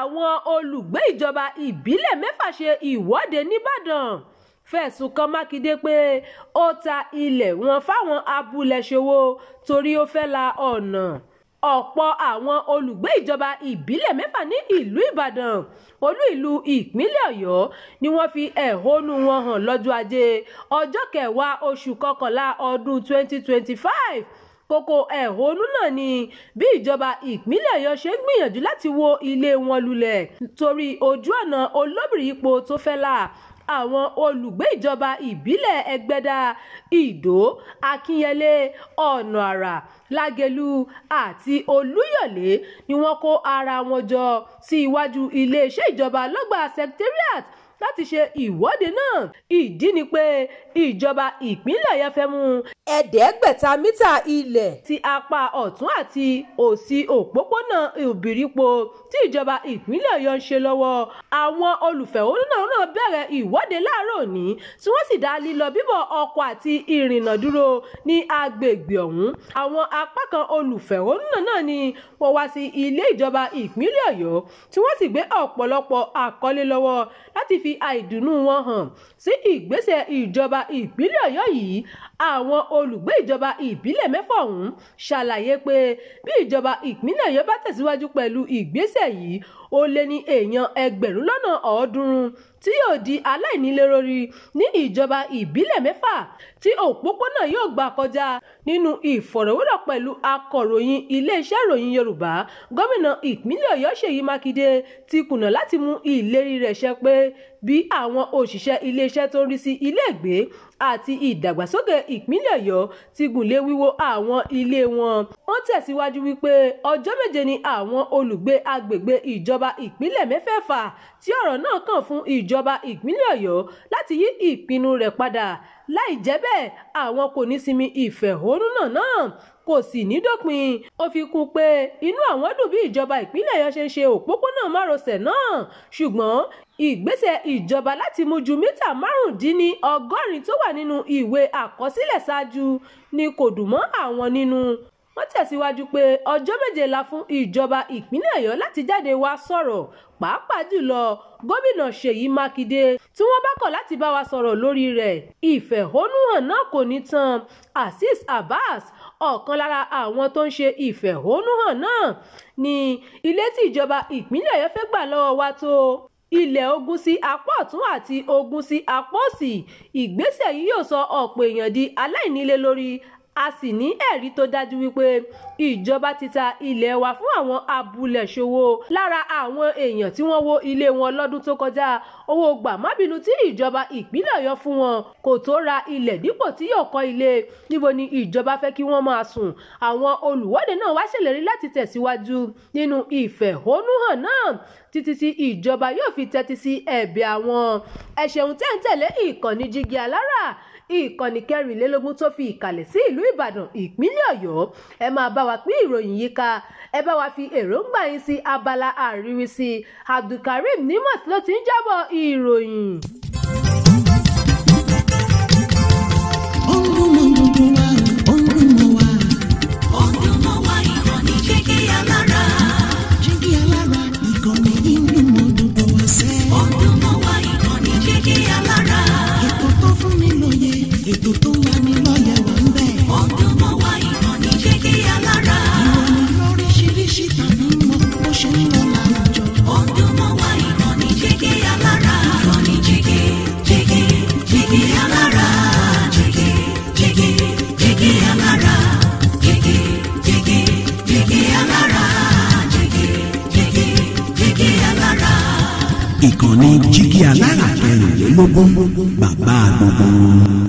Àwọn olùgbé ìjọba ìbílẹ̀ mẹ́fà ṣe ìwọ́de nìbàdàn, fẹ̀sùn kan Mákindé pé ó ta ilẹ̀ wọn fáwọn abúlẹ̀ṣòwò torí ó fẹ́ la ọ̀nà. Ọ̀pọ̀ àwọn olùgbé ìjọba ìbílẹ̀ mẹ́fà ní ìlú Ìbàdàn, olú ìlú ìpínlẹ̀ Ọ̀yọ́, ni wọ́n fi ẹ̀hónú wọn hàn lọ́jọ́ Ajé, ọjọ́ kẹwàá oṣù kọkànlá ọdún 2025. Kókó ẹ̀hónú náà ni bí ìjọba ìpínlẹ̀ Ọ̀yọ́ ṣe ń gbìyànjú láti wó ilé wọn lulẹ̀ torí ojú ọ̀nà olóbìrípo tó fẹ́ là. Àwọn olùgbé ìjọba ìbílẹ̀ Ẹgbẹ́dá, Ìdó, Akínyẹlé, Ọ̀nà Àrà, Lágelú àti Olúyọ̀lé ni wọ́n kó ara wọn jọ sí iwájú iléeṣẹ́ ìjọba lọ́gbà Secretariat láti ṣe ìwọ́de náà. Ìdí ni pé ìjọba ìpínlẹ̀ Ọ̀yọ́ fẹ́ mú 500 mítà ilẹ̀ ti apá ọ̀tún àti òsì òpópónà Òbìrípo tí ìjọba ìpínlẹ̀ Ọ̀yọ́ ń ṣe lọ́wọ́. Àwọn olùfẹ̀hónú náà bẹ̀rẹ̀ ìwọ́de láàárọ̀ òní tí wọ́n sì dá lílọ bíbọ̀ ọkọ̀ àti ìrìnnà dúró ní agbègbè ọ̀hún. Àwọn apá kan olùfẹ̀hónú náà ni wọ́n wá sí ilé ìjọba ìpínlẹ̀ Ọ̀yọ́ tí wọ́n sì gbé ọ̀pọ̀lọpọ̀ àkọlé lọ́wọ́ láti fi àìdùnnú wọn hàn sí ìgbésẹ̀ ìjọba ìpínlẹ̀ Ọ̀yọ́ yìí. Àwọn olùgbé ìjọba ìbílẹ̀ mẹ́fà ọ̀hún ṣàlàyé pé bí ìjọba ìpínlẹ̀ Ọ̀yọ́ bá tẹ̀síwájú pẹ̀lú ìgbésẹ̀ yìí, ó lé ní èèyàn 300,000 tí yóò di aláìnílélórí ní ìjọba ìbílẹ̀ mẹ́fà tí òpópónà yóò gbà kọjá. Nínú ìfọ̀rọ̀wérọ̀ pẹ̀lú akọ̀ròyìn iléeṣẹ́ ìròyìn Yorùbá, gómìnà ìpínlẹ̀ Ọ̀yọ́ Ṣèyí Mákindé ti kùnà láti mú ìlérí rẹ̀ ṣẹ pé bí àwọn òṣìṣẹ́ iléeṣẹ́ tó ń rí sí ilégbèé àti ìdàgbàsókè ìpínlẹ̀ Ọ̀yọ́ ti gùnlé wíwó àwọn ilé wọn. Wọ́n tẹ̀síwájú wípé ọjọ́ méje ni àwọn olùgbé agbègbè ìjọba ìpínlẹ̀ mẹ́fẹ̀ẹ̀fà tí ọ̀rọ̀ náà kàn fún ìjọba ìpínlẹ̀ Ọ̀yọ́ láti yí ìpinnu rẹ̀ padà. Láì jẹ́ bẹ́ẹ̀, àwọn kò ní sinmi ìfẹ̀hónú náà kò sì ní dópin. Ó fi kún pé inú àwọn dùn bí ìjọba ìpínlẹ̀ Ọ̀yọ́ ṣe ń ṣe òpópónà márosẹ̀ náà, ṣùgbọ́n ìgbésẹ̀ ìjọba láti mú ju mítà 95 tó wà nínú ìwé àkọsílẹ̀ ṣáájú ni kò dùn mọ́ àwọn nínú. Wọ́n tẹ̀síwájú pé ọjọ́ méje la fún ìjọba ìpínlẹ̀ Ọ̀yọ́ láti jáde wá sọ̀rọ̀, pàápàá jùlọ gómìnà Ṣèyí Mákindé, tí wọ́n bá kọ̀ láti bá wa sọ̀rọ̀ lórí rẹ̀, ìfẹ̀hónúhàn náà kò ní tán. Azeez Abbas, ọ̀kan lára àwọn tó ń ṣe ìfẹ̀hónúhàn náà, ní ilé tí ìjọba ìpínlẹ̀ Ọ̀yọ́ fẹ́ gbà lọ́wọ́ wa tó ilẹ̀ ogún sí apá ọ̀tún àti ogún sí apá òsì. Ìgbésẹ̀ yìí yóò sọ ọ̀pọ̀ èèyàn di aláìnílé lórí. A sì ní ẹ̀rí tó dájú wípé ìjọba ti ta ilẹ̀ wa fún àwọn abúlẹ̀ṣòwò. Lára àwọn èèyàn tí wọ́n wó ilé wọn lọ́dún tó kọjá, owó gbàmábìínú tí ìjọba ìpínlẹ̀ Ọ̀yọ́ fún wọn kò tó ra ilẹ̀ dípò tí yóò kọ́ ilé. Níbo ni ìjọba fẹ́ kí wọ́n máa sùn? Àwọn olùwọ́de náà wá ṣèlérí láti tẹ̀síwájú nínú ìfẹ̀hónúhàn náà títí tí ìjọba yóò fi tẹ́tí sí ẹ̀bẹ̀ àwọn. Ẹ ṣeun tẹ́ ń tẹ̀lé ìkànnì Jígí Alára, ìkànnì 24 tó fi ìkàlẹ̀ sí ìlú Ìbàdàn, ìpínlẹ̀ Ọ̀yọ́. Ẹ máa bá wa pín ìròyìn yìí ká, ẹ bá wa fi èròǹgbà yín sí abala àríwísí. Abdulkareem Nimat ló ti ń jábọ̀ ìròyìn. Ó ń dún mọ́ gbogbo wa, ó ń dún mọ́ wa. Ó ń dún mọ́ wa, ìkànnì Jígí Alára. Jígí Alára, ìkànnì yìí ń dún mọ́ gbogbo wa sẹ́. Ó ń dún mọ́ wa, ìkànnì Jígí Alára. Ètò tó fún ni lóye, ètò tó ń lani lọ́yẹ̀ wà ń bẹ̀. Ó ń dún mọ́ wa, ìkànnì Jígí Alára. Ìròyìn lóríṣiríṣi tàbí mọ bó ṣe ń lọ láwùjọ. Ó ń dún mọ́ wa, ìkànnì Jígí Alára. Ìkànnì Jígí, Jígí, Jígí Alára. Jígí, Jígí, Jígí Alára. Jígí, Jígí, Jígí Alára. Jígí, Jígí, Jígí Alára. Ìkànnì Jígí Alára 24, bàbá gbogbo.